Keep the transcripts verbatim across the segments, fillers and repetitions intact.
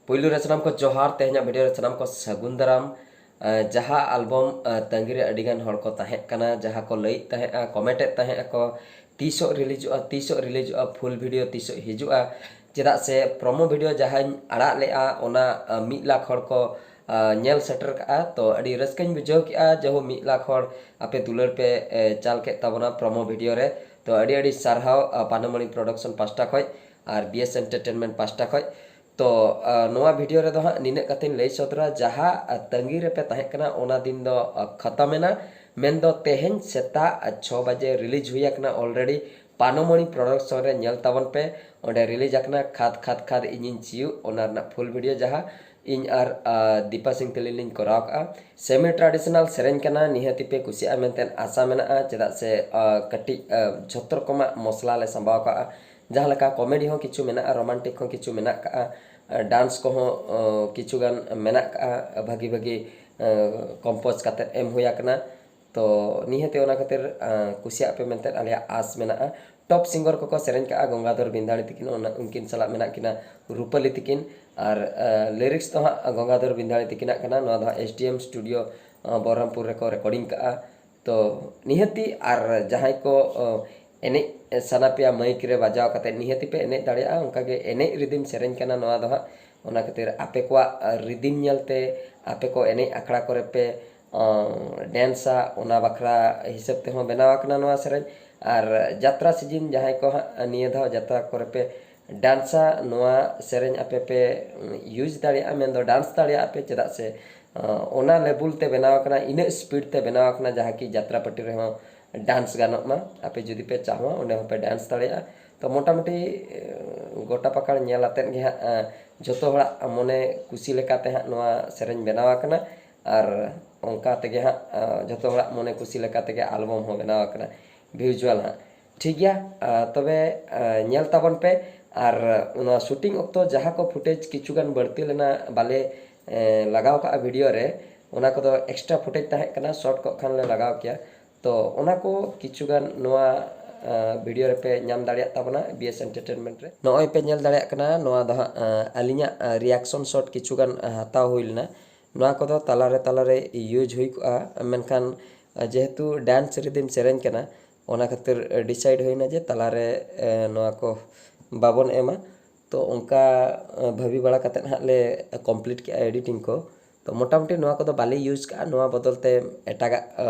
ᱯᱩᱭᱞᱩ ᱨᱮ ᱥᱟᱱᱟᱢ ᱠᱚ ᱡᱚᱦᱟᱨ, ᱛᱮᱦᱮᱧᱟᱜ ᱵᱷᱤᱰᱤᱭᱳ ᱨᱮ ᱥᱟᱱᱟᱢ ᱠᱚ ᱥᱟᱹᱜᱩᱱ ᱫᱟᱨᱟᱢ᱾ ᱟᱸ, ᱡᱟᱦᱟᱸ ᱟᱞᱵᱚᱢ, ᱟᱸ, ᱛᱟᱺᱜᱤ ᱨᱮ ᱟᱹᱰᱤ ᱜᱟᱱ ᱦᱚᱲ ᱠᱚ ᱛᱟᱦᱮᱸ ᱠᱟᱱᱟ, ᱡᱟᱦᱟᱸ ᱠᱚ ᱞᱟᱹᱭᱮᱫ ᱛᱟᱦᱮᱸᱜᱼᱟ, ᱠᱚᱢᱮᱱᱴ ᱮᱫ ᱛᱟᱦᱮᱸᱜᱼᱟ ᱠᱚ, ᱛᱤᱥᱚᱜ ᱨᱤᱞᱤᱡᱚᱜᱼᱟ, ᱛᱤᱥᱚᱜ ᱨᱤᱞᱤᱡᱚᱜᱼᱟ, ᱯᱷᱩᱞ ᱵᱷᱤᱰᱤᱭᱳ ᱛᱤᱥᱚᱜ ᱦᱤᱡᱩᱜᱼᱟ᱾ ᱪᱮᱫᱟᱜ ᱥᱮ ᱯᱨᱚᱢᱳ ᱵᱷᱤᱰᱤᱭᱳ ᱡᱟᱦᱟᱸᱧ ᱟᱲᱟᱜ ᱞᱮᱜᱼᱟ, ᱚᱱᱟ, ᱟᱸ, ᱢᱤᱫ ᱞᱟᱠᱷ ᱦᱚᱲ ᱠᱚ, ᱟᱸ, ᱧᱮᱞ ᱥᱮᱴᱮᱨ ᱠᱟᱜᱼᱟ᱾ ᱛᱚ ᱟᱹᱰᱤ ᱨᱟᱹᱥᱠᱟᱹᱧ ᱵᱩᱡᱷᱟᱹᱣ ᱠᱮᱜᱼᱟ, ᱡᱟᱦᱳ ᱢᱤᱫ ᱞᱟᱠᱷ ᱦᱚᱲ ᱟᱯᱮ ᱫᱩᱞᱟᱹᱲ ᱯᱮ, ᱮ, ᱪᱟᱞ ᱠᱮᱫ ᱛᱟᱵᱚᱱᱟ ᱯᱨᱚᱢᱳ ᱵᱷᱤᱰᱤᱭᱳ ᱨᱮ᱾ ᱛᱚ ᱟᱹᱰᱤ ᱟᱹᱰᱤ ᱥᱟᱨᱦᱟᱣ, ᱟᱸ, ᱯᱟᱱᱟᱢᱚᱬᱤ ᱯᱨᱚᱰᱟᱠᱥᱚᱱ ᱯᱟᱦᱴᱟ ᱠᱷᱚᱡ ᱟᱨ ᱵᱤ ᱮᱥ ᱮᱱᱴᱟᱨᱴᱮᱱᱢᱮᱱᱴ ᱯᱟᱦᱴᱟ ᱠᱷᱚᱡ᱾ ᱛᱚ, ᱟ, ᱱᱚᱣᱟ ᱵᱷᱤᱰᱤᱭᱳ ᱨᱮᱫᱚ ᱦᱟᱸᱜ ᱱᱤᱱᱟᱹᱜ ᱠᱟᱛᱷᱟᱧ ᱞᱟᱹᱭ ᱥᱚᱫᱚᱨᱟ, ᱡᱟᱦᱟᱸ, ᱟ, ᱛᱟᱺᱜᱤ ᱨᱮᱯᱮ ᱛᱟᱦᱮᱸ ᱠᱟᱱᱟ, ᱚᱱᱟ ᱫᱤᱱ ᱫᱚ, ᱟ, ᱠᱷᱟᱛᱚᱢ ᱮᱱᱟ᱾ ᱢᱮᱱᱫᱚ ᱛᱮᱦᱮᱧ ᱥᱮᱛᱟᱜ, ᱟ, ᱪᱷᱚ ᱵᱟᱡᱮ ᱨᱤᱞᱤᱡᱽ ᱦᱩᱭ ᱟᱠᱟᱱᱟ already ᱯᱟᱱᱚᱢᱚᱬᱤ ᱯᱨᱚᱰᱟᱠᱥᱚᱱ ᱨᱮ᱾ ᱧᱮᱞ ᱛᱟᱵᱚᱱ ᱯᱮ, ᱚᱸᱰᱮ ᱨᱤᱞᱤᱡᱽ ᱟᱠᱟᱱᱟ ᱠᱷᱟᱫᱽ ᱠᱷᱟᱫᱽ ᱠᱷᱟᱫᱽ ᱤᱧᱤᱧ ᱪᱤᱭᱩᱜ, ᱚᱱᱟ ᱨᱮᱱᱟᱜ ᱯᱷᱩᱞ ᱵᱷᱤᱰᱤᱭᱳ ᱡᱟᱦᱟᱸ ᱤᱧ ᱟᱨ, ᱟ, ᱫᱤᱯᱟ ᱥᱤᱝ ᱛᱟᱹᱞᱤᱧ ᱞᱤᱧ ᱠᱚᱨᱟᱣ ᱠᱟᱜᱼᱟ᱾ ᱥᱮᱢᱤ ᱴᱨᱟᱰᱤᱥᱚᱱᱟᱞ ᱥᱮᱨᱮᱧ ᱠᱟᱱᱟ, ᱱᱤᱦᱟᱹᱛᱤ ᱯᱮ ᱠᱩᱥᱤᱭᱟᱜᱼᱟ ᱢᱮᱱᱛᱮ ᱟᱥᱟ ᱢᱮᱱᱟᱜᱼᱟ, ᱪᱮᱫᱟᱜ ᱥᱮ, ᱟ, ᱠᱟᱹᱴᱤᱡ, ᱟ, ᱡᱷᱚᱛᱚ ᱨᱚᱠᱚᱢᱟᱜ ᱢᱚᱥᱞᱟ ᱞᱮ ᱥᱟᱸᱵᱟᱣ ᱠᱟᱜᱼᱟ᱾ ᱡᱟᱦᱟᱸ ᱞᱮᱠᱟ ᱠᱚᱢᱮᱰᱤ ᱦᱚᱸ ᱠᱤᱪᱷᱩ ᱢᱮᱱᱟᱜᱼᱟ, ᱨᱳᱢᱟᱱᱴᱤᱠ ᱦᱚᱸ ᱠᱤᱪᱷᱩ ᱢᱮᱱᱟᱜ ᱠᱟᱜᱼᱟ, ᱰᱟᱱᱥ ᱠᱚᱦᱚᱸ, ᱚ, ᱠᱤᱪᱷᱩ ᱜᱟᱱ ᱢᱮᱱᱟᱜ ᱠᱟᱜᱼᱟ, ᱵᱷᱟᱹᱜᱤ ᱵᱷᱟᱹᱜᱤ, ᱮ, ᱠᱚᱢᱯᱳᱡᱽ ᱠᱟᱛᱮᱫ ᱮᱢ ᱦᱩᱭ ᱟᱠᱟᱱᱟ᱾ ᱛᱚ ᱱᱤᱦᱟᱹᱛ ᱚᱱᱟ ᱠᱷᱟᱹᱛᱤᱨ, ᱮ, ᱠᱩᱥᱤᱭᱟᱜ ᱯᱮ ᱢᱮᱱᱛᱮ ᱟᱞᱮᱭᱟᱜ ᱟᱥ ᱢᱮᱱᱟᱜᱼᱟ᱾ ᱴᱚᱯ ᱥᱤᱝᱜᱟᱨ ᱠᱚᱠᱚ ᱥᱮᱨᱮᱧ ᱠᱟᱜᱼᱟ ᱜᱚᱝᱜᱟᱫᱷᱚᱨ ᱵᱤᱱᱫᱟᱲᱤ ᱛᱤᱠᱤᱱ, ᱚᱱᱟ, ᱩᱱᱠᱤᱱ ᱥᱟᱞᱟᱜ ᱢᱮᱱᱟᱜ ᱠᱤᱱᱟ ᱨᱩᱯᱟᱹᱞᱤ ᱛᱤᱠᱤᱱ, ᱟᱨ, ᱮ, ᱞᱤᱨᱤᱠᱥ ᱫᱚ ᱦᱟᱸᱜ ᱜᱚᱝᱜᱟᱫᱷᱚᱨ ᱵᱤᱱᱫᱟᱲᱤ ᱛᱤᱠᱤᱱᱟᱜ ᱠᱟᱱᱟ᱾ ᱱᱚᱣᱟ ᱫᱚ ᱦᱟᱸᱜ ᱮᱥ ᱰᱤ ᱮᱢ ᱥᱴᱩᱰᱤᱭᱳ, ᱮ, ᱵᱚᱦᱚᱨᱚᱢᱯᱩᱨ ᱨᱮᱠᱚ ᱨᱮᱠᱚᱨᱰᱤᱝ ᱠᱟᱜᱼᱟ᱾ ᱛᱚ ᱱᱤᱦᱟᱹᱛᱤ ᱟᱨ ᱡᱟᱦᱟᱸᱭ ᱠᱚ, ᱚ, ᱮᱱᱮᱡ ᱥᱟᱱᱟ ᱯᱮᱭᱟ ᱢᱟᱭᱤᱠ ᱨᱮ ᱵᱟᱡᱟᱣ ᱠᱟᱛᱮ, ᱱᱤᱦᱟᱹᱛᱤ ᱯᱮ ᱮᱱᱮᱡ ᱫᱟᱲᱮᱭᱟᱜᱼᱟ᱾ ᱚᱱᱠᱟᱜᱮ ᱮᱱᱮᱡ ᱨᱤᱫᱤᱢ ᱥᱮᱨᱮᱧ ᱠᱟᱱᱟ ᱱᱚᱣᱟ ᱫᱚ ᱦᱟᱸᱜ, ᱚᱱᱟ ᱠᱷᱟᱹᱛᱤᱨ ᱟᱯᱮ ᱠᱚᱣᱟᱜ, ᱟ, ᱨᱤᱫᱤᱢ ᱧᱮᱞᱛᱮ ᱟᱯᱮ ᱠᱚ ᱮᱱᱮᱡ ᱟᱠᱷᱲᱟ ᱠᱚᱨᱮ ᱯᱮ, ᱚ, ᱰᱮᱱᱥᱟ, ᱚᱱᱟ ᱵᱟᱠᱷᱨᱟ ᱦᱤᱥᱟᱹᱵ ᱛᱮᱦᱚᱸ ᱵᱮᱱᱟᱣ ᱟᱠᱟᱱᱟ ᱱᱚᱣᱟ ᱥᱮᱨᱮᱧ᱾ ᱟᱨ ᱡᱟᱛᱨᱟ ᱥᱤᱡᱤᱱ ᱡᱟᱦᱟᱸᱭ ᱠᱚ ᱦᱟᱸᱜ ᱱᱤᱭᱟᱹ ᱫᱷᱟᱣ ᱡᱟᱛᱨᱟ ᱠᱚᱨᱮ ᱯᱮ ᱰᱟᱱᱥᱟ, ᱱᱚᱣᱟ ᱥᱮᱨᱮᱧ ᱟᱯᱮ ᱯᱮ ᱤᱭᱩᱡᱽ ᱫᱟᱲᱮᱭᱟᱜᱼᱟ, ᱢᱮᱱᱫᱚ ᱰᱟᱱᱥ ᱫᱟᱲᱮᱭᱟᱜᱼᱟ ᱯᱮ, ᱪᱮᱫᱟᱜ ᱥᱮ, ᱚ, ᱚᱱᱟ ᱞᱮᱵᱩᱞ ᱛᱮ ᱵᱮᱱᱟᱣ ᱟᱠᱟᱱᱟ, ᱤᱱᱟᱹᱜ ᱥᱯᱤᱰ ᱛᱮ ᱵᱮᱱᱟᱣ ᱟᱠᱟᱱᱟ, ᱡᱟᱦᱟᱸ ᱠᱤ ᱡᱟᱛᱨᱟ ᱯᱟᱨᱴᱤ ᱨᱮᱦᱚᱸ ᱰᱟᱱᱥ ᱜᱟᱱᱚᱜ ᱢᱟ᱾ ᱟᱯᱮ ᱡᱩᱫᱤ ᱯᱮ ᱪᱟᱦᱚᱣᱟ, ᱚᱸᱰᱮ ᱦᱚᱸᱯᱮ ᱰᱟᱱᱥ ᱫᱟᱲᱮᱭᱟᱜᱼᱟ᱾ ᱛᱚ ᱢᱚᱴᱟᱢᱩᱴᱤ, ᱮ, ᱜᱚᱴᱟ ᱯᱟᱠᱟᱲ ᱧᱮᱞ ᱟᱛᱮᱫ ᱜᱮ ᱦᱟᱸᱜ, ᱮ, ᱡᱷᱚᱛᱚ ᱦᱚᱲᱟᱜ ᱢᱚᱱᱮ ᱠᱩᱥᱤ ᱞᱮᱠᱟᱛᱮ ᱦᱟᱸᱜ ᱱᱚᱣᱟ ᱥᱮᱨᱮᱧ ᱵᱮᱱᱟᱣ ᱟᱠᱟᱱᱟ᱾ ᱟᱨ ᱚᱱᱠᱟ ᱛᱮᱜᱮ ᱦᱟᱸᱜ, ᱮ, ᱡᱷᱚᱛᱚ ᱦᱚᱲᱟᱜ ᱢᱚᱱᱮ ᱠᱩᱥᱤ ᱞᱮᱠᱟ ᱛᱮᱜᱮ ᱟᱞᱵᱚᱢ ᱦᱚᱸ ᱵᱮᱱᱟᱣ ᱟᱠᱟᱱᱟ, ᱵᱷᱤᱡᱩᱣᱟᱞ ᱦᱟᱸᱜ᱾ ᱴᱷᱤᱠ ᱜᱮᱭᱟ, ᱟ, ᱛᱚᱵᱮ, ᱟ, ᱧᱮᱞ ᱛᱟᱵᱚᱱ ᱯᱮ᱾ ᱟᱨ ᱚᱱᱟ ᱥᱩᱴᱤᱝ ᱚᱠᱛᱚ ᱡᱟᱦᱟᱸ ᱠᱚ ᱯᱷᱩᱴᱮᱡᱽ ᱠᱤᱪᱷᱩ ᱜᱟᱱ ᱵᱟᱹᱲᱛᱤ ᱞᱮᱱᱟ, ᱵᱟᱞᱮ, ᱮ, ᱞᱟᱜᱟᱣ ᱠᱟᱜᱼᱟ ᱵᱷᱤᱰᱤᱭᱳ ᱨᱮ, ᱚᱱᱟ ᱠᱚᱫᱚ ᱮᱠᱥᱴᱨᱟ ᱯᱷᱩᱴᱮᱡᱽ ᱛᱟᱦᱮᱸ ᱠᱟᱱᱟ, ᱥᱚᱨᱴ ᱠᱚᱜ ᱠᱷᱟᱱ ᱞᱮ ᱞᱟᱜᱟᱣ ᱠᱮᱭᱟ᱾ ᱛᱚ ᱚᱱᱟ ᱠᱚ ᱠᱤᱪᱷᱩ ᱜᱟᱱ ᱱᱚᱣᱟ ᱵᱷᱤᱰᱤᱭᱳ ᱨᱮᱯᱮ ᱧᱟᱢ ᱫᱟᱲᱮᱭᱟᱜ ᱛᱟᱵᱚᱱᱟ ᱵᱤ ᱮᱥ ᱮᱱᱴᱟᱨᱴᱮᱱᱢᱮᱱᱴ ᱨᱮ᱾ ᱱᱚᱜᱼᱚᱭ ᱯᱮ ᱧᱮᱞ ᱫᱟᱲᱮᱭᱟᱜ ᱠᱟᱱᱟ, ᱱᱚᱣᱟ ᱫᱚ ᱦᱟᱸᱜ ᱟᱹᱞᱤᱧᱟᱜ ᱨᱤᱭᱟᱠᱥᱚᱱ ᱥᱚᱴ ᱠᱤᱪᱷᱩ ᱜᱟᱱ ᱦᱟᱛᱟᱣ ᱦᱩᱭ ᱞᱮᱱᱟ᱾ ᱱᱚᱣᱟ ᱠᱚᱫᱚ ᱛᱟᱞᱟᱨᱮ ᱛᱟᱞᱟᱨᱮ ᱤᱭᱩᱡᱽ ᱦᱩᱭ ᱠᱚᱜᱼᱟ, ᱢᱮᱱᱠᱷᱟᱱ ᱡᱮᱦᱮᱛᱩ ᱰᱟᱱᱥ ᱨᱤᱫᱤᱢ ᱥᱮᱨᱮᱧ ᱠᱟᱱᱟ, ᱚᱱᱟ ᱠᱷᱟᱹᱛᱤᱨ ᱰᱤᱥᱟᱭᱤᱰ ᱦᱩᱭᱱᱟ ᱡᱮ ᱛᱟᱞᱟᱨᱮ ᱱᱚᱣᱟ ᱠᱚ ᱵᱟᱵᱚᱱ ᱮᱢᱟ᱾ ᱛᱚ ᱚᱱᱠᱟ ᱵᱷᱟᱹᱵᱤ ᱵᱟᱲᱟ ᱠᱟᱛᱮᱫ ᱦᱟᱸᱜ ᱞᱮ ᱠᱚᱢᱯᱞᱤᱴ ᱠᱮᱜᱼᱟ ᱮᱰᱤᱴᱤᱝ ᱠᱚ᱾ ᱛᱚ ᱢᱚᱴᱟᱢᱩᱴᱤ ᱱᱚᱣᱟ ᱠᱚᱫᱚ ᱵᱟᱞᱮ ᱤᱭᱩᱡᱽ ᱠᱟᱜᱼᱟ, ᱱᱚᱣᱟ ᱵᱚᱫᱚᱞ ᱛᱮ ᱮᱴᱟᱜᱟᱜ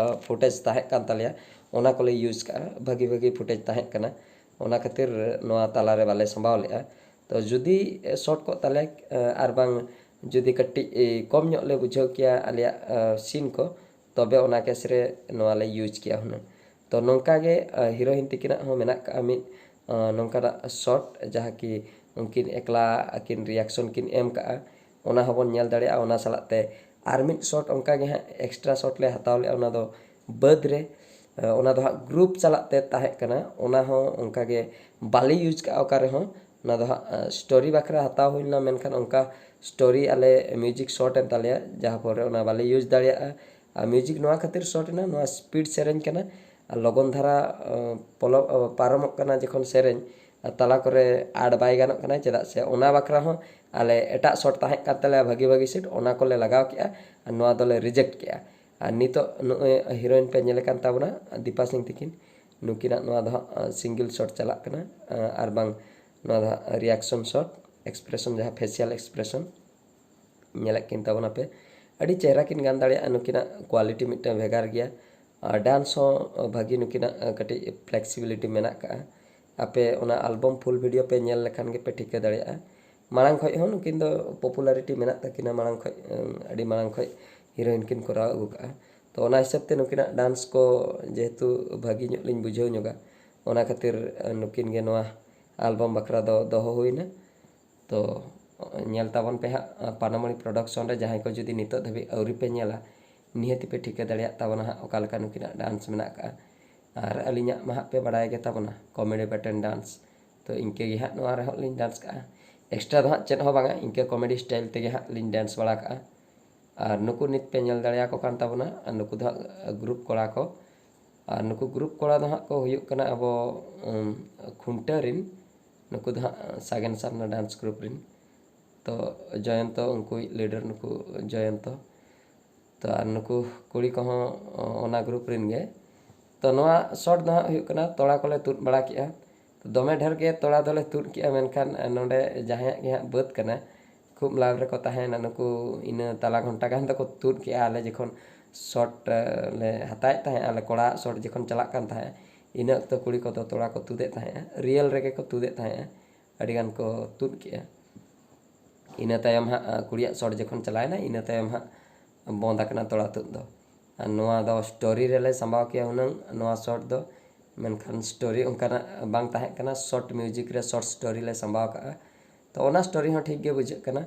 ᱯᱷᱩᱴᱮᱡᱽ ᱛᱟᱦᱮᱸ ᱠᱟᱱ ᱛᱟᱞᱮᱭᱟ, ᱚᱱᱟ ᱠᱚᱞᱮ ᱤᱭᱩᱡᱽ ᱠᱟᱜᱼᱟ, ᱵᱷᱟᱹᱜᱤ ᱵᱷᱟᱹᱜᱤ ᱯᱷᱩᱴᱮᱡᱽ ᱛᱟᱦᱮᱸ ᱠᱟᱱᱟ᱾ ᱚᱱᱟ ᱠᱷᱟᱹᱛᱤᱨ ᱱᱚᱣᱟ ᱛᱟᱞᱟᱨᱮ ᱵᱟᱞᱮ ᱥᱟᱢᱵᱟᱣ ᱞᱮᱜᱼᱟ᱾ ᱛᱚ ᱡᱩᱫᱤ ᱥᱚᱨᱴ ᱠᱚᱜ ᱛᱟᱞᱮ, ᱟᱨ ᱵᱟᱝ ᱡᱩᱫᱤ ᱠᱟᱹᱴᱤᱡ ᱠᱚᱢ ᱧᱚᱜ ᱞᱮ ᱵᱩᱡᱷᱟᱹᱣ ᱠᱮᱭᱟ ᱟᱞᱮᱭᱟᱜ ᱥᱤᱱ ᱠᱚ, ᱛᱚᱵᱮ ᱚᱱᱟ ᱠᱮᱥ ᱨᱮ ᱱᱚᱣᱟ ᱞᱮ ᱤᱭᱩᱡᱽ ᱠᱮᱭᱟ ᱦᱩᱱᱟᱹᱝ᱾ ᱛᱚ ᱱᱚᱝᱠᱟ ᱜᱮ ᱦᱤᱨᱳᱭᱤᱱ ᱛᱤᱠᱤᱱᱟᱜ ᱦᱚᱸ ᱢᱮᱱᱟᱜ ᱠᱟᱜᱼᱟ ᱢᱤᱫ ᱱᱚᱝᱠᱟᱱᱟᱜ ᱥᱚᱨᱴ, ᱡᱟᱦᱟᱸ ᱠᱤ ᱩᱱᱠᱤᱱ ᱮᱠᱞᱟ ᱟᱹᱠᱤᱱ ᱨᱤᱭᱟᱠᱥᱚᱱ ᱠᱤᱱ ᱮᱢ ᱠᱟᱜᱼᱟ, ᱚᱱᱟ ᱦᱚᱸᱵᱚᱱ ᱧᱮᱞ ᱫᱟᱲᱮᱭᱟᱜᱼᱟ᱾ ᱚᱱᱟ ᱥᱟᱞᱟᱜ ᱛᱮ ᱟᱨ ᱢᱤᱫ ᱥᱚᱨᱴ ᱚᱱᱠᱟ ᱜᱮ ᱦᱟᱸᱜ ᱮᱠᱥᱴᱨᱟ ᱥᱚᱨᱴ ᱞᱮ ᱦᱟᱛᱟᱣ ᱞᱮᱜᱼᱟ, ᱚᱱᱟ ᱫᱚ ᱵᱟᱹᱫᱽ ᱨᱮ᱾ ᱚᱱᱟ ᱫᱚ ᱦᱟᱸᱜ ᱜᱨᱩᱯ ᱥᱟᱞᱟᱜ ᱛᱮ ᱛᱟᱦᱮᱸ ᱠᱟᱱᱟ, ᱚᱱᱟ ᱦᱚᱸ ᱚᱱᱠᱟ ᱜᱮ ᱵᱟᱞᱮ ᱤᱭᱩᱡᱽ ᱠᱟᱜᱼᱟ ᱚᱠᱟ ᱨᱮᱦᱚᱸ᱾ ᱚᱱᱟ ᱫᱚ ᱦᱟᱸᱜ ᱥᱴᱳᱨᱤ ᱵᱟᱠᱷᱨᱟ ᱦᱟᱛᱟᱣ ᱦᱩᱭ ᱞᱮᱱᱟ, ᱢᱮᱱᱠᱷᱟᱱ ᱚᱱᱠᱟ ᱥᱴᱳᱨᱤ ᱟᱞᱮ ᱢᱤᱣᱡᱤᱠ ᱥᱚᱨᱴ ᱮᱱ ᱛᱟᱞᱮᱭᱟ, ᱡᱟᱦᱟᱸ ᱯᱚᱨᱮ ᱚᱱᱟ ᱵᱟᱞᱮ ᱤᱭᱩᱡᱽ ᱫᱟᱲᱮᱭᱟᱜᱼᱟ᱾ ᱟᱨ ᱢᱤᱣᱡᱤᱠ ᱱᱚᱣᱟ ᱠᱷᱟᱹᱛᱤᱨ ᱥᱚᱨᱴ ᱮᱱᱟ, ᱱᱚᱣᱟ ᱥᱯᱤᱰ ᱥᱮᱨᱮᱧ ᱠᱟᱱᱟ, ᱟᱨ ᱞᱚᱜᱚᱱ ᱫᱷᱟᱨᱟ ᱯᱚᱞᱚ ᱯᱟᱨᱚᱢᱚᱜ ᱠᱟᱱᱟ ᱡᱚᱠᱷᱚᱱ ᱥᱮᱨᱮᱧ, ᱟᱨ ᱛᱟᱞᱟ ᱠᱚᱨᱮ ᱟᱰ ᱵᱟᱭ ᱜᱟᱱᱚᱜ ᱠᱟᱱᱟ, ᱪᱮᱫᱟᱜ ᱥᱮ ᱚᱱᱟ ᱵᱟᱠᱷᱨᱟ ᱦᱚᱸ ᱟᱞᱮ ᱮᱴᱟᱜ ᱥᱚᱨᱴ ᱛᱟᱦᱮᱸ ᱠᱟᱱ ᱛᱟᱞᱮᱭᱟ ᱵᱷᱟᱹᱜᱤ ᱵᱷᱟᱹᱜᱤ ᱥᱤᱴ, ᱚᱱᱟ ᱠᱚᱞᱮ ᱞᱟᱜᱟᱣ ᱠᱮᱜᱼᱟ ᱟᱨ ᱱᱚᱣᱟ ᱫᱚᱞᱮ ᱨᱤᱡᱮᱠᱴ ᱠᱮᱜᱼᱟ᱾ ᱟᱨ ᱱᱤᱛᱚᱜ ᱱᱚᱜᱼᱚᱭ ᱦᱤᱨᱳᱭᱤᱱ ᱯᱮ ᱧᱮᱞᱮ ᱠᱟᱱ ᱛᱟᱵᱚᱱᱟ ᱫᱤᱯᱟ ᱥᱤᱝ ᱛᱤᱠᱤᱱ, ᱱᱩᱠᱤᱱᱟᱜ ᱱᱚᱣᱟ ᱫᱚ ᱦᱟᱸᱜ ᱥᱤᱝᱜᱮᱞ ᱥᱚᱨᱴ ᱪᱟᱞᱟᱜ ᱠᱟᱱᱟ, ᱟᱨ ᱵᱟᱝ ᱱᱚᱣᱟ ᱫᱚ ᱦᱟᱸᱜ ᱨᱤᱭᱟᱠᱥᱚᱱ ᱥᱚᱨᱴ, ᱮᱠᱥᱯᱨᱮᱥᱚᱱ, ᱡᱟᱦᱟᱸ ᱯᱷᱮᱥᱤᱭᱟᱞ ᱮᱠᱥᱯᱨᱮᱥᱚᱱ ᱧᱮᱞᱮᱫ ᱠᱤᱱ ᱛᱟᱵᱚᱱᱟᱯᱮ᱾ ᱟᱹᱰᱤ ᱪᱮᱦᱨᱟ ᱠᱤᱱ ᱜᱟᱱ ᱫᱟᱲᱮᱭᱟᱜᱼᱟ, ᱱᱩᱠᱤᱱᱟᱜ ᱠᱳᱣᱟᱞᱤᱴᱤ ᱢᱤᱫᱴᱟᱝ ᱵᱷᱮᱜᱟᱨ ᱜᱮᱭᱟ᱾ ᱟᱨ ᱰᱟᱱᱥ ᱦᱚᱸ ᱵᱷᱟᱹᱜᱤ ᱱᱩᱠᱤᱱᱟᱜ ᱠᱟᱹᱴᱤᱡ ᱯᱷᱞᱮᱠᱥᱤᱵᱤᱞᱤᱴᱤ ᱢᱮᱱᱟᱜ ᱠᱟᱜᱼᱟ᱾ ᱟᱯᱮ ᱚᱱᱟ ᱟᱞᱵᱚᱢ ᱯᱷᱩᱞ ᱵᱷᱤᱰᱤᱭᱳ ᱯᱮ ᱧᱮᱞ ᱞᱮᱠᱷᱟᱱ ᱜᱮᱯᱮ ᱴᱷᱤᱠᱟᱹ ᱫᱟᱲᱮᱭᱟᱜᱼᱟ᱾ ᱢᱟᱲᱟᱝ ᱠᱷᱚᱡ ᱦᱚᱸ ᱱᱩᱠᱤᱱ ᱫᱚ ᱯᱚᱯᱩᱞᱟᱨᱤᱴᱤ ᱢᱮᱱᱟᱜ ᱛᱟᱹᱠᱤᱱᱟ, ᱢᱟᱲᱟᱝ ᱠᱷᱚᱡ, ᱟᱹᱰᱤ ᱢᱟᱲᱟᱝ ᱠᱷᱚᱡ ᱦᱤᱨᱳᱭᱤᱱ ᱠᱤᱱ ᱠᱚᱨᱟᱣ ᱟᱹᱜᱩ ᱠᱟᱜᱼᱟ᱾ ᱛᱚ ᱚᱱᱟ ᱦᱤᱥᱟᱹᱵ ᱛᱮ ᱱᱩᱠᱤᱱᱟᱜ ᱰᱟᱱᱥ ᱠᱚ ᱡᱮᱦᱮᱛᱩ ᱵᱷᱟᱹᱜᱤ ᱧᱚᱜ ᱞᱤᱧ ᱵᱩᱡᱷᱟᱹᱣ ᱧᱚᱜᱟ, ᱚᱱᱟ ᱠᱷᱟᱹᱛᱤᱨ ᱱᱩᱠᱤᱱ ᱜᱮ ᱱᱚᱣᱟ ᱟᱞᱵᱚᱢ ᱵᱟᱠᱷᱨᱟ ᱫᱚ ᱫᱚᱦᱚ ᱦᱩᱭᱱᱟ᱾ ᱛᱚ ᱧᱮᱞ ᱛᱟᱵᱚᱱ ᱯᱮ ᱦᱟᱸᱜ ᱯᱟᱱᱟᱢᱚᱬᱤ ᱯᱨᱚᱰᱟᱠᱥᱚᱱ ᱨᱮ, ᱡᱟᱦᱟᱸᱭ ᱠᱚ ᱡᱩᱫᱤ ᱱᱤᱛᱚᱜ ᱫᱷᱟᱹᱵᱤᱡ ᱟᱹᱣᱨᱤ ᱯᱮ ᱧᱮᱞᱟ, ᱱᱤᱦᱟᱹᱛ ᱯᱮ ᱴᱷᱤᱠᱟᱹ ᱫᱟᱲᱮᱭᱟᱜ ᱛᱟᱵᱚᱱᱟ ᱦᱟᱸᱜ ᱚᱠᱟ ᱞᱮᱠᱟ ᱱᱩᱠᱤᱱᱟᱜ ᱰᱟᱱᱥ ᱢᱮᱱᱟᱜ ᱠᱟᱜᱼᱟ᱾ ᱟᱨ ᱟᱹᱞᱤᱧᱟᱜ ᱢᱟ ᱦᱟᱸᱜ ᱯᱮ ᱵᱟᱲᱟᱭ ᱜᱮ ᱛᱟᱵᱚᱱᱟ ᱠᱚᱢᱮᱰᱤ ᱵᱟᱴᱚᱱ ᱰᱟᱱᱥ, ᱛᱚ ᱤᱱᱠᱟᱹ ᱜᱮ ᱦᱟᱸᱜ ᱱᱚᱣᱟ ᱨᱮᱦᱚᱸ ᱞᱤᱧ ᱰᱟᱱᱥ ᱠᱟᱜᱼᱟ᱾ ᱮᱠᱥᱴᱨᱟ ᱫᱚ ᱦᱟᱸᱜ ᱪᱮᱫ ᱦᱚᱸ ᱵᱟᱝᱟ, ᱤᱱᱠᱟᱹ ᱠᱚᱢᱮᱰᱤ ᱥᱴᱟᱭᱤᱞ ᱛᱮᱜᱮ ᱦᱟᱸᱜ ᱞᱤᱧ ᱰᱟᱱᱥ ᱵᱟᱲᱟ ᱠᱟᱜᱼᱟ᱾ ᱟᱨ ᱱᱩᱠᱩ ᱱᱤᱛ ᱯᱮ ᱧᱮᱞ ᱫᱟᱲᱮᱭᱟᱠᱚ ᱠᱟᱱ ᱛᱟᱵᱚᱱᱟ, ᱟᱨ ᱱᱩᱠᱩ ᱫᱚ ᱦᱟᱸᱜ ᱜᱨᱩᱯ ᱠᱚᱲᱟ ᱠᱚ᱾ ᱟᱨ ᱱᱩᱠᱩ ᱜᱨᱩᱯ ᱠᱚᱲᱟ ᱫᱚ ᱦᱟᱸᱜ ᱠᱚ ᱦᱩᱭᱩᱜ ᱠᱟᱱᱟ ᱟᱵᱚ ᱩᱢ, ᱠᱷᱩᱱᱴᱟᱹᱣ ᱨᱤᱱ, ᱱᱩᱠᱩ ᱫᱚ ᱦᱟᱸᱜ ᱥᱟᱜᱮᱱ ᱥᱟᱨᱱᱟ ᱰᱟᱱᱥ ᱜᱨᱩᱯ ᱨᱤᱱ᱾ ᱛᱚ ᱡᱚᱭᱚᱱᱛᱚ ᱩᱱᱠᱩᱭᱤᱡ ᱞᱤᱰᱟᱨ, ᱱᱩᱠᱩ ᱡᱚᱭᱚᱱᱛᱚ᱾ ᱛᱚ ᱟᱨ ᱱᱩᱠᱩ ᱠᱩᱲᱤ ᱠᱚᱦᱚᱸ ᱚᱱᱟ ᱜᱨᱩᱯ ᱨᱤᱱ ᱜᱮ᱾ ᱛᱚ ᱱᱚᱣᱟ ᱥᱚᱴ ᱫᱚ ᱦᱟᱸᱜ ᱦᱩᱭᱩᱜ ᱠᱟᱱᱟ ᱛᱚᱲᱟ ᱠᱚᱞᱮ ᱛᱩᱫ ᱵᱟᱲᱟ ᱠᱮᱜᱼᱟ᱾ ᱫᱚᱢᱮ ᱰᱷᱮᱨ ᱜᱮ ᱛᱚᱲᱟ ᱫᱚᱞᱮ ᱛᱩᱫ ᱠᱮᱜᱼᱟ, ᱢᱮᱱᱠᱷᱟᱱ ᱱᱚᱰᱮ ᱡᱟᱦᱟᱸᱭᱟᱜ ᱜᱮ ᱦᱟᱸᱜ ᱵᱟᱹᱫᱽ ᱠᱟᱱᱟ, ᱠᱷᱩᱵ ᱞᱟᱵᱷ ᱨᱮᱠᱚ ᱛᱟᱦᱮᱸᱭᱮᱱᱟ᱾ ᱱᱩᱠᱩ ᱤᱱᱟᱹ ᱛᱟᱞᱟ ᱜᱷᱚᱱᱴᱟ ᱜᱟᱱ ᱫᱚᱠᱚ ᱛᱩᱫ ᱠᱮᱜᱼᱟ᱾ ᱟᱞᱮ ᱡᱚᱠᱷᱚᱱ ᱥᱚᱴ ᱞᱮ ᱦᱟᱛᱟᱣᱮᱫ ᱛᱟᱦᱮᱸᱫ, ᱟᱞᱮ ᱠᱚᱲᱟᱣᱟᱜ ᱥᱚᱴ ᱡᱚᱠᱷᱚᱱ ᱪᱟᱞᱟᱜ ᱠᱟᱱ ᱛᱟᱦᱮᱸᱫ, ᱤᱱᱟᱹ ᱚᱠᱛᱚ ᱠᱩᱲᱤ ᱠᱚᱫᱚ ᱛᱚᱲᱟ ᱠᱚ ᱛᱩᱫᱮᱫ ᱛᱟᱦᱮᱸᱫᱼᱟ, ᱨᱤᱭᱮᱞ ᱨᱮᱜᱮ ᱠᱚ ᱛᱩᱫᱮᱫ ᱛᱟᱦᱮᱸᱫᱼᱟ᱾ ᱟᱹᱰᱤ ᱜᱟᱱ ᱠᱚ ᱛᱩᱫ ᱠᱮᱜᱼᱟ᱾ ᱤᱱᱟᱹ ᱛᱟᱭᱚᱢ ᱦᱟᱸᱜ ᱠᱩᱲᱤᱭᱟᱜ ᱥᱚᱴ ᱡᱚᱠᱷᱚᱱ ᱪᱟᱞᱟᱣᱮᱱᱟ, ᱤᱱᱟᱹ ᱛᱟᱭᱚᱢ ᱦᱟᱸᱜ ᱵᱚᱱᱫ ᱟᱠᱟᱱᱟ ᱛᱚᱲᱟ ᱛᱩᱫ ᱫᱚ᱾ ᱟᱨ ᱱᱚᱣᱟ ᱫᱚ ᱥᱴᱳᱨᱤ ᱨᱮᱞᱮ ᱥᱟᱢᱵᱟᱣ ᱠᱮᱭᱟ ᱦᱩᱱᱟᱹᱝ ᱱᱚᱣᱟ ᱥᱚᱴ ᱫᱚ, ᱢᱮᱱᱠᱷᱟᱱ ᱥᱴᱳᱨᱤ ᱚᱱᱠᱟᱱᱟᱜ ᱵᱟᱝ ᱛᱟᱦᱮᱸ ᱠᱟᱱᱟ᱾ ᱥᱚᱨᱴ ᱢᱤᱣᱡᱤᱠ ᱨᱮ ᱥᱚᱨᱴ ᱥᱴᱳᱨᱤ ᱞᱮ ᱥᱟᱢᱵᱟᱣ ᱠᱟᱜᱼᱟ᱾ ᱛᱚ ᱚᱱᱟ ᱥᱴᱳᱨᱤ ᱦᱚᱸ ᱴᱷᱤᱠ ᱜᱮ ᱵᱩᱡᱷᱟᱹᱜ ᱠᱟᱱᱟ᱾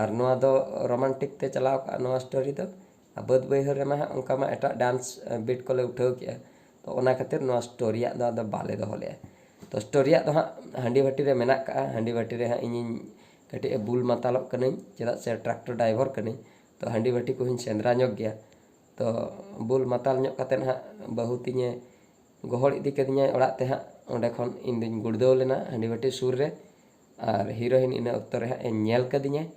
ᱟᱨ ᱱᱚᱣᱟ ᱫᱚ ᱨᱳᱢᱟᱱᱴᱤᱠ ᱛᱮ ᱪᱟᱞᱟᱣ ᱠᱟᱜᱼᱟ ᱱᱚᱣᱟ ᱥᱴᱳᱨᱤ ᱫᱚ᱾ ᱟᱨ ᱵᱟᱹᱫᱽ ᱵᱟᱹᱭᱦᱟᱹᱲ ᱨᱮᱢᱟ ᱦᱟᱸᱜ ᱚᱱᱠᱟ ᱢᱟ ᱮᱴᱟᱜ ᱰᱟᱱᱥ ᱵᱤᱴ ᱠᱚᱞᱮ ᱩᱴᱷᱟᱹᱣ ᱠᱮᱜᱼᱟ᱾ ᱛᱚ ᱚᱱᱟ ᱠᱷᱟᱹᱛᱤᱨ ᱱᱚᱣᱟ ᱥᱴᱳᱨᱤᱭᱟᱜ ᱫᱚ ᱟᱫᱚ ᱵᱟᱞᱮ ᱫᱚᱦᱚ ᱞᱮᱜᱼᱟ᱾ ᱛᱚ ᱥᱴᱳᱨᱤᱭᱟᱜ ᱫᱚ ᱦᱟᱸᱜ ᱦᱟᱺᱰᱤ ᱵᱷᱟᱹᱴᱤ ᱨᱮ ᱢᱮᱱᱟᱜ ᱠᱟᱜᱼᱟ᱾ ᱦᱟᱺᱰᱤ ᱵᱷᱟᱹᱴᱤ ᱨᱮ ᱦᱟᱸᱜ ᱤᱧᱤᱧ ᱠᱟᱹᱴᱤᱡ ᱮ ᱵᱩᱞ ᱢᱟᱛᱟᱞᱚᱜ ᱠᱟᱹᱱᱟᱹᱧ, ᱪᱮᱫᱟᱜ ᱥᱮ ᱴᱨᱟᱠᱴᱚᱨ ᱰᱨᱟᱭᱵᱷᱟᱨ ᱠᱟᱹᱱᱟᱹᱧ᱾ ᱛᱚ ᱦᱟᱺᱰᱤ ᱵᱷᱟᱹᱴᱤ ᱠᱚᱦᱚᱸᱧ ᱥᱮᱸᱫᱽᱨᱟ ᱧᱚᱜ ᱜᱮᱭᱟ᱾ ᱛᱚ ᱵᱩᱞ ᱢᱟᱛᱟᱞ ᱧᱚᱜ ᱠᱟᱛᱮᱫ ᱦᱟᱸᱜ ᱵᱟᱹᱦᱩ ᱛᱤᱧᱮ ᱜᱚᱦᱚᱲ ᱤᱫᱤ ᱠᱟᱹᱫᱤᱧᱟᱭ ᱚᱲᱟᱜ ᱛᱮ ᱦᱟᱸᱜ᱾ ᱚᱸᱰᱮ ᱠᱷᱚᱱ ᱤᱧ ᱫᱩᱧ ᱜᱩᱲᱫᱟᱹᱣ ᱞᱮᱱᱟ ᱦᱟᱺᱰᱤ ᱵᱷᱟᱹᱴᱤ ᱥᱩᱨ ᱨᱮ᱾ ᱟᱨ ᱦᱤᱨᱳᱭᱤᱱ ᱤᱱᱟᱹ ᱚᱠᱛᱚ ᱨᱮ ᱦᱟᱸᱜ ᱮ ᱧᱮᱞ ᱠᱟᱹᱫᱤᱧᱟᱭ᱾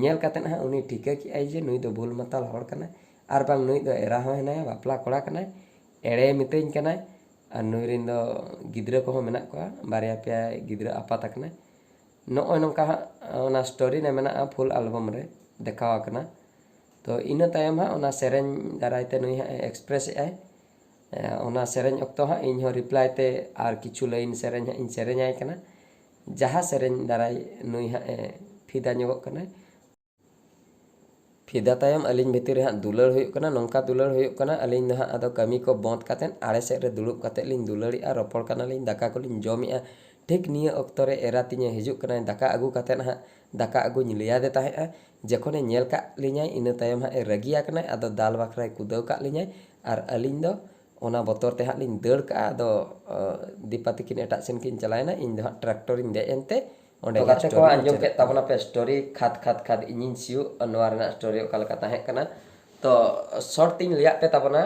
ᱧᱮᱞ ᱠᱟᱛᱮᱫ ᱦᱟᱸᱜ ᱩᱱᱤ ᱴᱷᱤᱠᱟᱹ ᱠᱮᱜᱼᱟᱭ ᱡᱮ ᱱᱩᱭ ᱫᱚ ᱵᱩᱞ ᱢᱟᱛᱟᱞ ᱦᱚᱲ ᱠᱟᱱᱟᱭ, ᱟᱨ ᱵᱟᱝ ᱱᱩᱭ ᱫᱚ ᱮᱨᱟ ᱦᱚᱸ ᱦᱮᱱᱟᱭᱟ, ᱵᱟᱯᱞᱟ ᱠᱚᱲᱟ ᱠᱟᱱᱟᱭ, ᱮᱲᱮ ᱢᱤᱛᱟᱹᱧ ᱠᱟᱱᱟᱭ᱾ ᱟᱨ ᱱᱩᱭ ᱨᱮᱱ ᱫᱚ ᱜᱤᱫᱽᱨᱟᱹ ᱠᱚᱦᱚᱸ ᱢᱮᱱᱟᱜ ᱠᱚᱣᱟ, ᱵᱟᱨᱭᱟ ᱯᱮᱭᱟ ᱜᱤᱫᱽᱨᱟᱹ ᱟᱯᱟᱛ ᱟᱠᱟᱱᱟᱭ᱾ ᱱᱚᱜᱼᱚᱭ ᱱᱚᱝᱠᱟ ᱦᱟᱸᱜ ᱚᱱᱟ ᱥᱴᱳᱨᱤ ᱨᱮ ᱢᱮᱱᱟᱜᱼᱟ, ᱯᱷᱩᱞ ᱟᱞᱵᱟᱢ ᱨᱮ ᱫᱮᱠᱷᱟᱣ ᱟᱠᱟᱱᱟ᱾ ᱛᱚ ᱤᱱᱟᱹ ᱛᱟᱭᱚᱢ ᱦᱟᱸᱜ ᱚᱱᱟ ᱥᱮᱨᱮᱧ ᱫᱟᱨᱟᱭ ᱛᱮ ᱱᱩᱭ ᱦᱟᱸᱜ ᱮ ᱮᱠᱥᱯᱨᱮᱥ ᱮᱫᱟᱭ᱾ ᱮ, ᱚᱱᱟ ᱥᱮᱨᱮᱧ ᱚᱠᱛᱚ ᱦᱟᱸᱜ ᱤᱧ ᱦᱚᱸ ᱨᱤᱯᱞᱟᱭ ᱛᱮ ᱟᱨ ᱠᱤᱪᱷᱩ ᱞᱟᱭᱤᱱ ᱥᱮᱨᱮᱧ ᱦᱟᱸᱜ ᱤᱧ ᱥᱮᱨᱮᱧ ᱟᱭ ᱠᱟᱱᱟ᱾ ᱡᱟᱦᱟᱸ ᱥᱮᱨᱮᱧ ᱫᱟᱨᱟᱭ ᱱᱩᱭ ᱦᱟᱸᱜ ᱮ ᱯᱷᱤᱫᱟ ᱧᱚᱜᱚᱜ ᱠᱟᱱᱟᱭ᱾ ᱯᱷᱤᱫᱟ ᱛᱟᱭᱚᱢ ᱟᱹᱞᱤᱧ ᱵᱷᱤᱛᱤᱨ ᱨᱮ ᱦᱟᱸᱜ ᱫᱩᱞᱟᱹᱲ ᱦᱩᱭᱩᱜ ᱠᱟᱱᱟ, ᱱᱚᱝᱠᱟ ᱫᱩᱞᱟᱹᱲ ᱦᱩᱭᱩᱜ ᱠᱟᱱᱟ, ᱟᱹᱞᱤᱧ ᱫᱚ ᱦᱟᱸᱜ ᱟᱫᱚ ᱠᱟᱹᱢᱤ ᱠᱚ ᱵᱚᱸᱫᱽ ᱠᱟᱛᱮᱫ ᱟᱲᱮ ᱥᱮᱫ ᱨᱮ ᱫᱩᱲᱩᱵ ᱠᱟᱛᱮᱫ ᱞᱤᱧ ᱫᱩᱞᱟᱹᱲᱮᱜᱼᱟ, ᱨᱚᱯᱚᱲ ᱠᱟᱱᱟᱞᱤᱧ, ᱫᱟᱠᱟ ᱠᱚᱞᱤᱧ ᱡᱚᱢᱮᱜᱼᱟ᱾ ᱴᱷᱤᱠ ᱱᱤᱭᱟᱹ ᱚᱠᱛᱚ ᱨᱮ ᱮᱨᱟ ᱛᱤᱧᱮ ᱦᱤᱡᱩᱜ ᱠᱟᱱᱟᱭ, ᱫᱟᱠᱟ ᱟᱹᱜᱩ ᱠᱟᱛᱮᱫ ᱦᱟᱸᱜ ᱫᱟᱠᱟ ᱟᱹᱜᱩᱧ ᱞᱟᱹᱭᱟᱫᱮ ᱛᱟᱦᱮᱸᱜᱼᱟ᱾ ᱡᱚᱠᱷᱚᱱᱮ ᱧᱮᱞ ᱠᱟᱜ ᱞᱤᱧᱟᱭ, ᱤᱱᱟᱹ ᱛᱟᱭᱚᱢ ᱦᱟᱸᱜ ᱮ ᱨᱟᱹᱜᱤ ᱟᱠᱟᱱᱟᱭ, ᱟᱫᱚ ᱫᱟᱞ ᱵᱟᱠᱷᱨᱟᱭ ᱠᱩᱫᱟᱹᱣ ᱠᱟᱜ ᱞᱤᱧᱟᱭ᱾ ᱟᱨ ᱟᱹᱞᱤᱧ ᱫᱚ ᱚᱱᱟ ᱵᱚᱛᱚᱨ ᱛᱮ ᱦᱟᱸᱜ ᱞᱤᱧ ᱫᱟᱹᱲ ᱠᱟᱜᱼᱟ᱾ ᱟᱫᱚ ᱚ, ᱫᱤᱯᱟ ᱛᱤᱠᱤᱱ ᱮᱴᱟᱜ ᱥᱮᱱ ᱠᱤᱱ ᱪᱟᱞᱟᱣᱮᱱᱟ, ᱤᱧ ᱫᱚ ᱦᱟᱸᱜ ᱴᱨᱟᱠᱴᱚᱨᱤᱧ ᱫᱮᱡ ᱮᱱᱛᱮ ᱚᱸᱰᱮ ᱛᱚ ᱜᱮ ᱜᱟᱛᱮ ᱠᱚ ᱥᱴᱳᱨᱤ ᱟᱸᱡᱚᱢ ᱢᱩᱪᱟᱹᱫ ᱠᱮᱫ ᱮᱱᱟ᱾ ᱛᱟᱵᱚᱱᱟ ᱯᱮ ᱥᱴᱳᱨᱤ ᱠᱷᱟᱫ ᱠᱷᱟᱫ ᱠᱷᱟᱫ ᱤᱧᱤᱧ ᱥᱤᱭᱳᱜ, ᱱᱚᱣᱟ ᱨᱮᱱᱟᱜ ᱥᱴᱳᱨᱤ ᱚᱠᱟ ᱞᱮᱠᱟ ᱛᱟᱦᱮᱸ ᱠᱟᱱᱟ᱾ ᱛᱚ ᱥᱚᱨᱴ ᱤᱧ ᱞᱟᱹᱭᱟᱫ ᱯᱮ ᱛᱟᱵᱚᱱᱟ,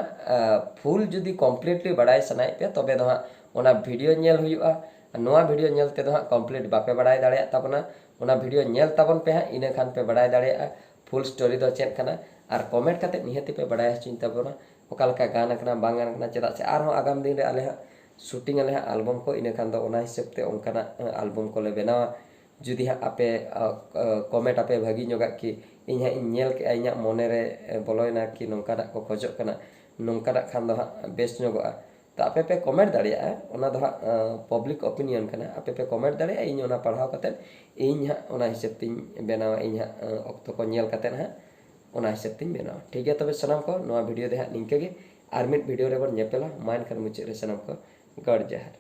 ᱯᱷᱩᱞ ᱡᱩᱫᱤ ᱠᱚᱢᱯᱞᱤᱴᱞᱤ ᱵᱟᱲᱟᱭ ᱥᱟᱱᱟᱭᱮᱫ ᱯᱮᱭᱟ ᱛᱚᱵᱮ ᱫᱚ ᱦᱟᱸᱜ ᱚᱱᱟ ᱵᱷᱤᱰᱤᱭᱳ ᱧᱮᱞ ᱦᱩᱭᱩᱜᱼᱟ᱾ ᱱᱚᱣᱟ ᱵᱷᱤᱰᱤᱭᱳ ᱧᱮᱞ ᱛᱮᱫᱚ ᱦᱟᱸᱜ ᱠᱚᱢᱯᱞᱤᱴ ᱵᱟᱯᱮ ᱵᱟᱲᱟᱭ ᱫᱟᱲᱮᱭᱟᱜ ᱛᱟᱵᱚᱱᱟ᱾ ᱚᱱᱟ ᱵᱷᱤᱰᱤᱭᱳ ᱧᱮᱞ ᱛᱟᱵᱚᱱ ᱯᱮ ᱦᱟᱸᱜ, ᱤᱱᱟᱹ ᱠᱷᱟᱱ ᱯᱮ ᱵᱟᱲᱟᱭ ᱫᱟᱲᱮᱭᱟᱜᱼᱟ ᱯᱷᱩᱞ ᱥᱴᱳᱨᱤ ᱫᱚ ᱪᱮᱫ ᱠᱟᱱᱟ᱾ ᱟᱨ ᱠᱚᱢᱮᱱᱴ ᱠᱟᱛᱮ ᱱᱤᱦᱟᱹᱛᱤ ᱯᱮ ᱵᱟᱲᱟᱭ ᱦᱚᱪᱚᱧ ᱛᱟᱵᱚᱱᱟ ᱚᱠᱟ ᱞᱮᱠᱟ ᱜᱟᱱ ᱟᱠᱟᱱᱟ ᱵᱟᱝ ᱜᱟᱱ ᱟᱠᱟᱱᱟ, ᱪᱮᱫᱟᱜ ᱥᱮ ᱟᱨᱦᱚᱸ ᱟᱜᱟᱢ ᱫᱤᱱ ᱨᱮ ᱟᱞᱮ ᱦᱟᱸᱜ ᱥᱩᱴᱤᱝ ᱟᱞᱮ ᱦᱟᱸᱜ ᱟᱞᱵᱚᱢ ᱠᱚ, ᱤᱱᱟᱹ ᱠᱷᱟᱱ ᱫᱚ ᱚᱱᱟ ᱦᱤᱥᱟᱹᱵ ᱛᱮ ᱚᱱᱠᱟᱱᱟᱜ ᱟᱞᱵᱚᱢ ᱠᱚᱞᱮ ᱵᱮᱱᱟᱣᱟ᱾ ᱡᱩᱫᱤ ᱦᱟᱸᱜ ᱟᱯᱮ ᱠᱚᱢᱮᱱᱴ ᱟᱯᱮ ᱵᱷᱟᱹᱜᱤ ᱧᱚᱜᱟᱜ ᱠᱤ ᱤᱧ ᱦᱟᱸᱜ ᱤᱧ ᱧᱮᱞ ᱠᱮᱜᱼᱟ, ᱤᱧᱟᱹᱜ ᱢᱚᱱᱮ ᱨᱮ ᱵᱚᱞᱚᱭᱮᱱᱟ ᱠᱤ ᱱᱚᱝᱠᱟᱱᱟᱜ ᱠᱚ ᱠᱷᱚᱡᱚᱜ ᱠᱟᱱᱟ, ᱱᱚᱝᱠᱟᱱᱟᱜ ᱠᱷᱟᱱ ᱫᱚ ᱦᱟᱸᱜ ᱵᱮᱥ ᱧᱚᱜᱚᱜᱼᱟ᱾ ᱛᱚ ᱟᱯᱮ ᱯᱮ ᱠᱚᱢᱮᱱᱴ ᱫᱟᱲᱮᱭᱟᱜᱼᱟ, ᱚᱱᱟ ᱫᱚ ᱦᱟᱸᱜ ᱯᱟᱵᱽᱞᱤᱠ ᱚᱯᱤᱱᱤᱭᱚᱱ ᱠᱟᱱᱟ᱾ ᱟᱯᱮ ᱯᱮ ᱠᱚᱢᱮᱱᱴ ᱫᱟᱲᱮᱭᱟᱜᱼᱟ, ᱤᱧ ᱚᱱᱟ ᱯᱟᱲᱦᱟᱣ ᱠᱟᱛᱮᱫ ᱤᱧ ᱦᱟᱸᱜ ᱚᱱᱟ ᱦᱤᱥᱟᱹᱵ ᱛᱤᱧ ᱵᱮᱱᱟᱣᱟ᱾ ᱤᱧ ᱦᱟᱸᱜ ᱚᱠᱛᱚ ᱠᱚ ᱧᱮᱞ ᱠᱟᱛᱮᱫ ᱦᱟᱸᱜ ᱚᱱᱟ ᱦᱤᱥᱟᱹᱵ ᱛᱤᱧ ᱵᱮᱱᱟᱣᱟ᱾ ᱴᱷᱤᱠ ᱜᱮᱭᱟ, ᱛᱚᱵᱮ ᱥᱟᱱᱟᱢ ᱠᱚ ᱱᱚᱣᱟ ᱵᱷᱤᱰᱤᱭᱳ ᱫᱚ ᱦᱟᱸᱜ ᱱᱤᱝᱠᱟᱹ ᱜᱮ, ᱟᱨ ᱢᱤᱫ ᱵᱷᱤᱰᱤᱭᱳ ᱨᱮᱵᱚᱱ ᱧᱮᱯᱮᱞᱟ᱾ ᱢᱟ ᱮᱱᱠᱷᱟᱱ ᱢᱩᱪᱟᱹᱫ ᱨᱮ ᱥᱟᱱᱟᱢ ᱠᱚ ᱜᱚᱰ ᱡᱚᱦᱟᱨ᱾